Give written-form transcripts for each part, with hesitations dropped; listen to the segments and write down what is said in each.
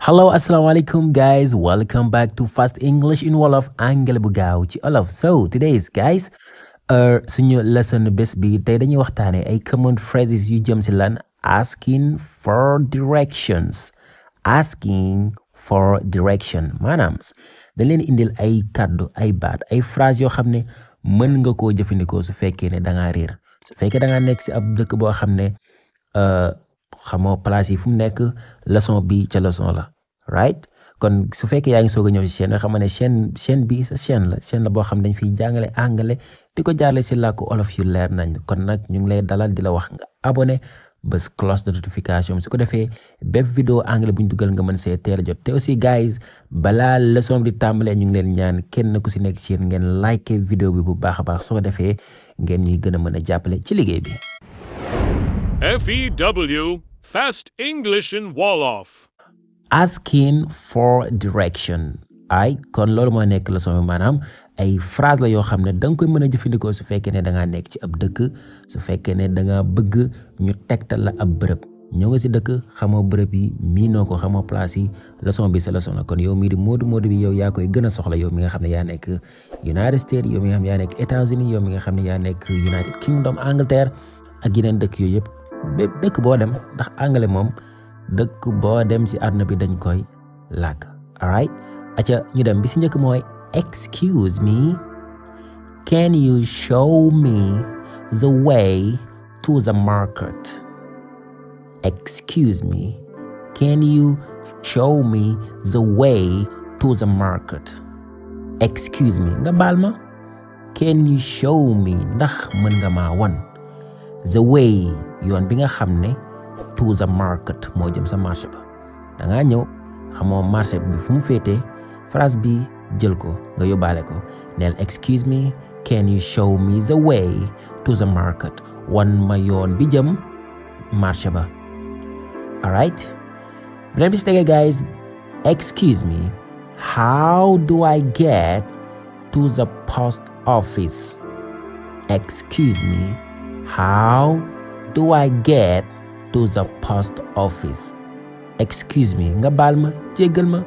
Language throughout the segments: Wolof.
Hello, assalamualaikum guys. Welcome back to Fast English in Wolof, Anglais bu gaaw ci Wolof. So, today's guys, suñu lesson bés bi tey dañuy waxtaane ay common phrases yu jëm ci lan asking for directions. Asking for direction. Maanaam dañ leen indil ay kàddu, ay baat, ay phrase yoo xam ne mën nga koo jëfandikoo su fekkee ne da ngaa réer. Su fekkee da ngaa nekk ci ab dëkk boo xam ne xamoo place yi fu mu nekk leçon bi ca leçon la right kon su fekkee yaa ngi soog a ñëw ci chaîne nga xam ne chaîne bi sa chaîne la boo xam dañ fiy jàngale anglais di ko jaarale ci làkku olof yu leer nañ kon nag ñu ngi lay dalal di la wax nga abonné bés cloche de notification su ko defee bépp vidéo anglais bu ñu dugal nga mën see teel a jot te aussi guys balaa leçon bi di tàmbalee ñu ngi leen ñaan kenn ku ci nekk ci yéen ngeen like vidéo bi bu baax a baax soo ko defee ngeen ñuy gën a mën a jàppale ci liggéey bi. F.E.W. Fast English in Wolof. Asking for direction. ay kon loolu moo nekk leçon bi maanaam ay phrase la yoo xam ne da nga koy mën a jëfandikoo su fekkee ne da ngaa nekk ci ab dëkk su fekkee ne da nga bëgg ñu tegtal la ab bërëb ñëw nga ci dëkk xamoo bërëb yi miinoo ko xamoo place yi leçon bi sa leçon la kon yow mii di moodu bi yow yaa koy gën a soxla yow mi nga xam ne yaa nekk United States yow mi nga xam ne yaa nekk États-Unis yow mi nga xam ne yaa nekk United Kingdom Angleterre ak yeneen dëkk yooyu yëpp bépp dëkk boo dem ndax anglais moom dëkk boo dem ci àdduna bi dañ koy làkk alright aca ñu dem bi ci njëkk mooy excuse me can you show me the way to the market. Excuse me can you show me the way to the market. Excuse me nga baal ma can you show me ndax mën nga maa wan the way yoon bi nga xam ne to the market moo jëm sa marché ba da ngaa ñëw xamoo marché bi fu mu féetee phrase bi jël ko nga yóbbaale ko neel excuse me can you show me the way to the market wan ma yoon bi jëm marché ba alright beneen bi si tege guys excuse me how do I get to the post office. Excuse me how do I get to the post office. Excuse me nga baal ma jéggal ma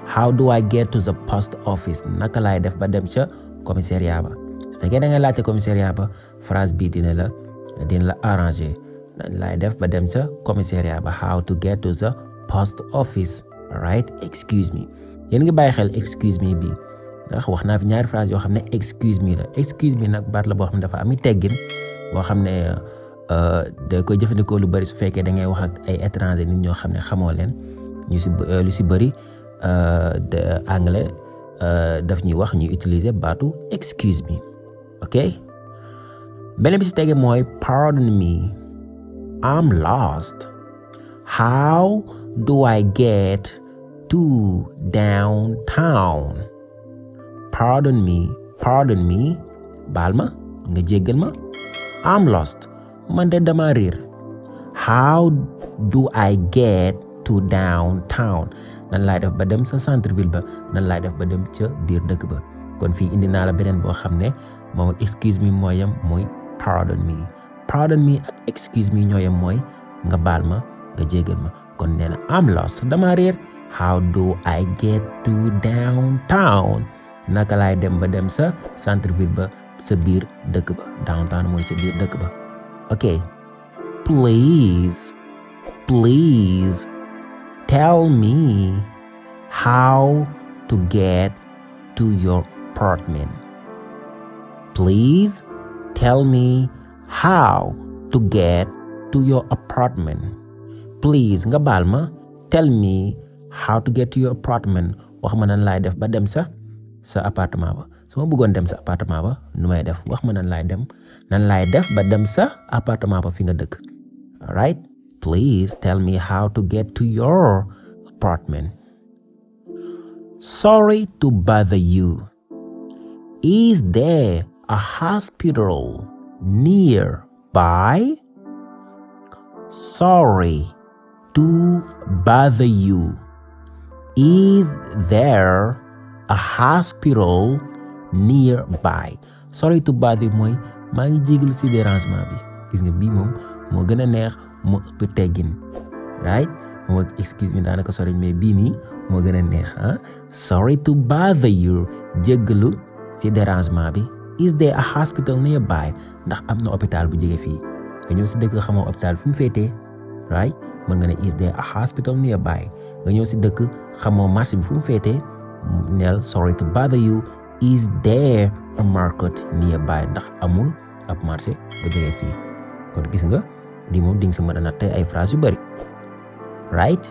how do I get to the post office naka laay def ba dem ca commissariat ba su fekkee da nga laajte commissariat ba phrase bi dina la arranger nan laay def ba dem ca commissariat ba how to get to the post office alright excuse me yéen ngi bàyyi xel excuse me bi ndax wax naa fi ñaari phrase yoo xam ne excuse me la excuse me nag baat la boo xam ne dafa ami teggin boo xam ne da koy jëfandikoo lu bari su fekkee da ngay wax ak ay étranger nit ñoo xam ne xamoo leen lu si bëri de anglais daf ñuy wax ñuy utiliser baatu excuse me ok beneen bi si tege mooy pardon me I'm lost how do I get to downtown. Pardon me baal ma nga jéggal ma I'm lost man de dama réer how do I get to downtown nan laay def ba dem sa centre ville ba nan laay def ba dem ca biir dëkk ba kon fii indi naa la beneen boo xam ne moom excuse me mooyam mooy pardon me ak excuse me ñooyam mooy nga baal ma nga jéggal ma kon nee na I'm lost dama réer how do I get to downtown naka laay dem ba dem sa centre ville ba sa biir dëkk ba downtown mooy sa biir dëkk ba ok please tell me how to get to your apartment. Please tell me how to get to your apartment. Please nga baal ma tell me how to get to your apartment wax ma nan laay def ba dem sa appartement ba su ma bëggoon dem sa appartement ba nu may def wax ma nan laay def ba dem sa appartement ba fi nga dëkk alright please tell me how to get to your apartment. Sorry to bother you. Is there a hospital nearby? Sorry to bother you. Is there a hospital nearby? Sorry to bother you mooy maa ngi jégalu ci dérangement bi gis nga bii moom moo gën a neex moo ëpp teggin right moom ak excuse me daanaka sori mais bii nii moo gën a neex sorry to bother you jéggalu ci dérangement bi. Is there a hospital nearby ndax am na hôpital bu jege fii nga ñëw si dëkk xamoo hôpital fu mu féetee right mën nga ne is there a hospital nearby nga ñëw si dëkk xamoo marché bi fu mu féetee neel sorry to bother you is there a market nearby ndax amul ab marché bu jege fii kon gis nga di moom di nga si mën a nattee ay phrase yu bëri right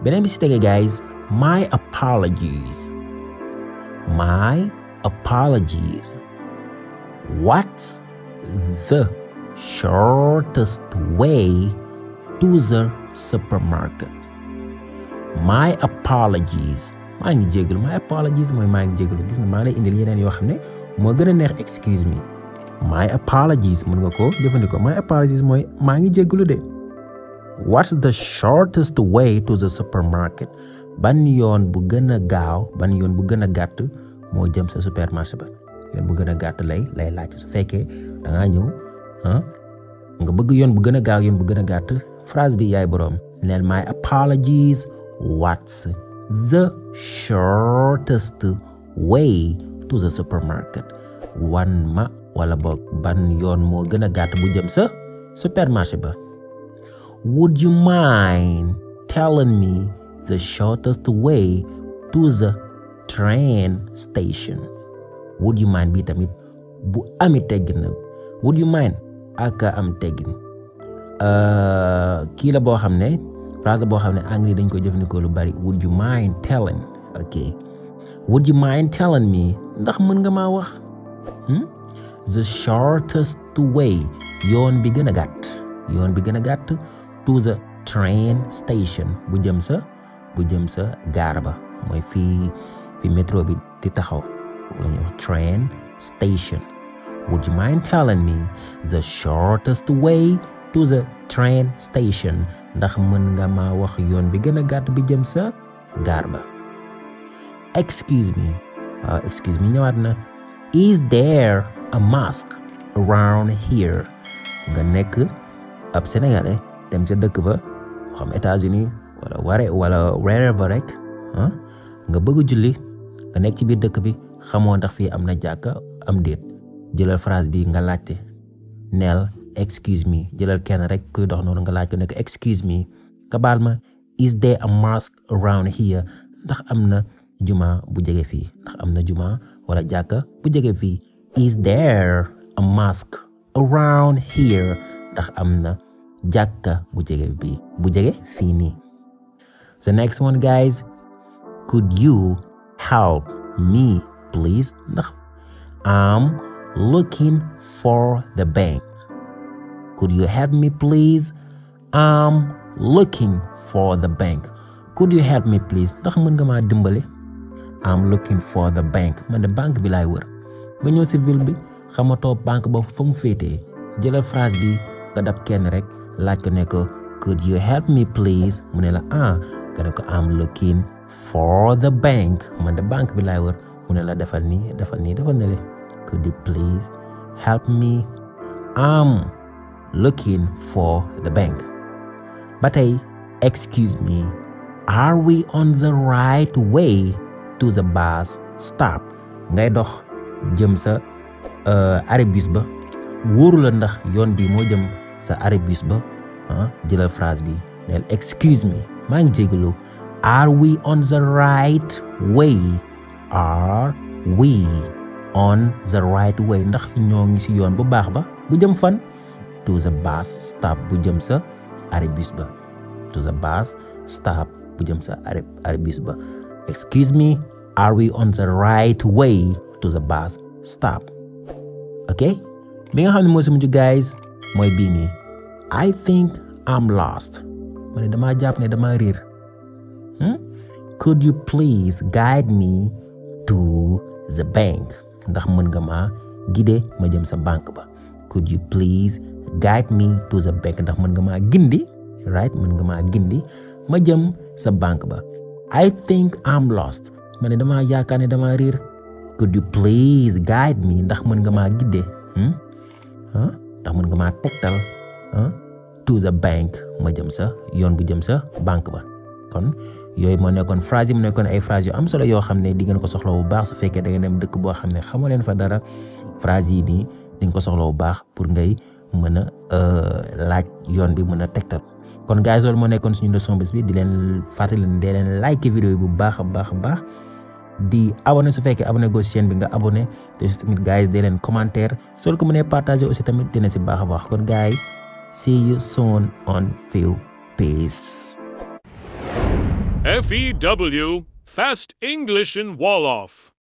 beneen bi si tege guys my apologies what's the shortest way to the supermarket my apologies maa ngi jégalu my apologies mooy maa ngi jégalu gis nga maa lay indil yeneen yoo xam ne moo gën a neex excuse me my apologies mën nga ko jëfandikoo my apologies mooy maa ngi jégalu de what's the shortest way to the supermarket ban yoon bu gën a gaaw ban yoon bu gën a gàtt moo jëm sa supermarché ba yoon bu gën a gàtt lay laaj su fekkee da ngaa ñëw nga bëgg yoon bu gën a gaaw yoon bu gën a gàtt phrase bi yaay boroom neel my apologies what's the shortest way to the supermarket wan ma wala boog ban yoon moo gën a gàtt bu jëm sa supermarché ba would you mind telling me the shortest way to the train station would you mind bi tamit bu ami teggin na would you mind aka am teggin kii la boo xam ne phrase boo xam ne anglais dañ ko jëfandikoo lu bari would you mind telling okay would you mind telling me ndax mën nga maa wax the shortest way yoon bi gën a gàtt to the train station bu jëm sa gaar ba mooy fi métro bi di taxaw la ñuy wax train station would you mind telling me the shortest way to the train station ndax mën nga ma wax yoon bi gën a gàtt bi jëm sa gaar ba excuse me ñëwaat na is there a mosque around here nga nekk ab sénégalais dem ca dëkk ba xam États-Unis wala wherever rek nga bëgg julli nga nekk ci biir dëkk bi xamoo ndax fii am na jàkka am déet jëlal phrase bi nga laajte neel excuse me jëlal kenn rek kuy dox noonu nga laaj ko nekk excuse me ka baal ma is there a mosque around here ndax am na juma bu jege fii ndax am na juma wala jàkka bu jege fii is there a mosque around here ndax am na jàkka bu jege fii nii the next one guys could you help me please ndax I'm looking for the bank could you help me please I'm looking for the bank could you help me please ndax mën nga maa dimbale I'm looking for the bank man de banque bi laay wër nga ñëw ci ville bi xamatoo banque ba fa mu féetee jëlal phrase bi nga dab kenn rek laaj ko ne ko could you help me please mu ne la nga ne ko I'm looking for the bank man de banque bi laay wër mu ne la defal ne le could you please help me I'm looking for the bank ba tey excuse me are we on the right way to the bus stop ngay dox jëm sa arrêt bus ba wóoru la ndax yoon bi moo jëm sa arrêt bus ba jëlal phrase bi neel excuse me maa ngi jégalu are we on the right way are we on the right way ndax ñoo ngi ci yoon bu baax ba bu jëm fan to the bus stop bu jëm sa arrêt bus ba to the bus stop bu jëm sa arrêt bus ba excuse me are we on the right way to the bus stop okay bi nga xam ne mooy sama mujj guys mooy bii nii I think I'm lost ma ne damaa jàpp ne damaa réer could you please guide me to the bank ndax mën nga ma guider ma jëm sa banque ba could you please guide me to the bank ndax mën nga ma gindi right mën nga ma gindi ma jëm sa banque ba I think I'm lost ma ne damaa yaakaar ne damaa réer could you please guide me ndax mën nga maa guider ndax mën nga maa tegtal to the bank ma jëm sa yoon bu jëm sa banque ba kon yooyu moo nekkoon phrase yi mu nekkoon ay phrase yu am solo yoo xam ne di ngeen ko soxla bu baax su fekkee da ngeen dem dëkk boo xam ne xamoo leen fa dara phrase yi nii di nga ko soxla bu baax pour ngay mën a laaj yoon bi mën a tegtal kon guys loolu moo nekkoon suñu leçon bés bi di leen fàttali leen dee leen like vidéo yi bu baax a baax a baax di abonné su fekkee abonné go si chaîne bi nga abonné te tamit guys dee leen commentaire soo ko mënee partager aussi tamit dina si baax a baax kon guys see you soon on F.E.W. Peace. F.E.W. Fast English in Wolof.